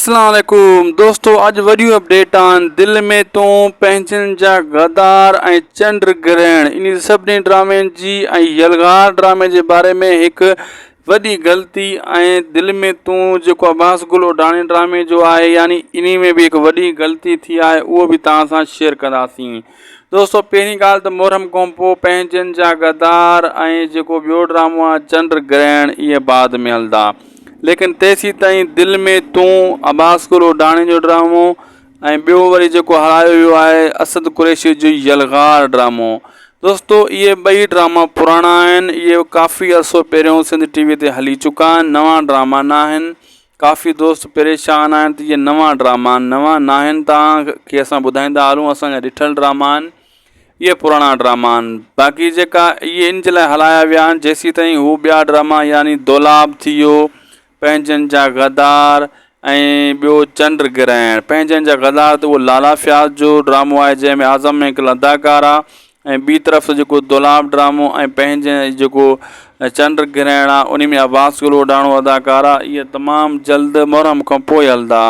اسلام عليڪم دوستو اڄ وڏيون اپڊيٽ آن دل ۾ تون پنهنجن جا غدار ۽ چنڊ گرهڻ انهي سڀني ڊرامن جي ۽ يلغار ڊرامي جي باري ۾ هڪ وڏي غلطي ۽ دل ۾ تون جيڪو عباس گل اوڍاڻي ڊرامي جو آهي يعني انهي ۾ به هڪ وڏي غلطي ٿي آهي اهو به توهان سان شيئر ڪنداسين دوستو پهرين ڳالهه ته محرم کان پوء پنهنجن جا غدار ۽ جيڪو ٻيو ڊرامو آهي چنڊ گرهڻ اهي بعد ۾ هلندا ليڪن تيسيتائين دل ۾ تون، عباس گل اوڍاڻي جو ڊرامو ۽ ٻيو وري جيڪو هلايو ويو آهي اسد قريشي جو يلغار ڊرامو دوستو اهي ٻئي ڊراما پراڻا آهن اهي ڪافي عرصو پهريون سنڌ ٽي وي تي هلي چڪا آهن نوان ڊراما نه آهن ڪافي دوست پريشان آهن ته اهي نوان ڊراما نوان ناهن توهان کي اسان ٻڌائيندا هلون اسان جا ڏٺل ڊراما آهن اهي پراڻا ڊراما آهن باقي جيڪا اهي ان جي لاء هلايا ويا آهن جيسيتائين هو ٻيا ڊراما يعني دولاب ٿي ويو پنهنجن جا غدار ۽ ٻيو چنڊ گرهڻ پنهنجن جا غدار ته اهو لالا فياض جو ڊرامو آهي جنهن ۾ اعظم مينگل اداڪار آهي ۽ ٻي طرف جيڪو دولاب ڊرامو ۽ پنهنجي جيڪو چنڊ گرهڻ آهي ان ۾ عباس گل اوڍاڻو اداڪار آهي اهي تمام جلد محرم کان پوء هلندا.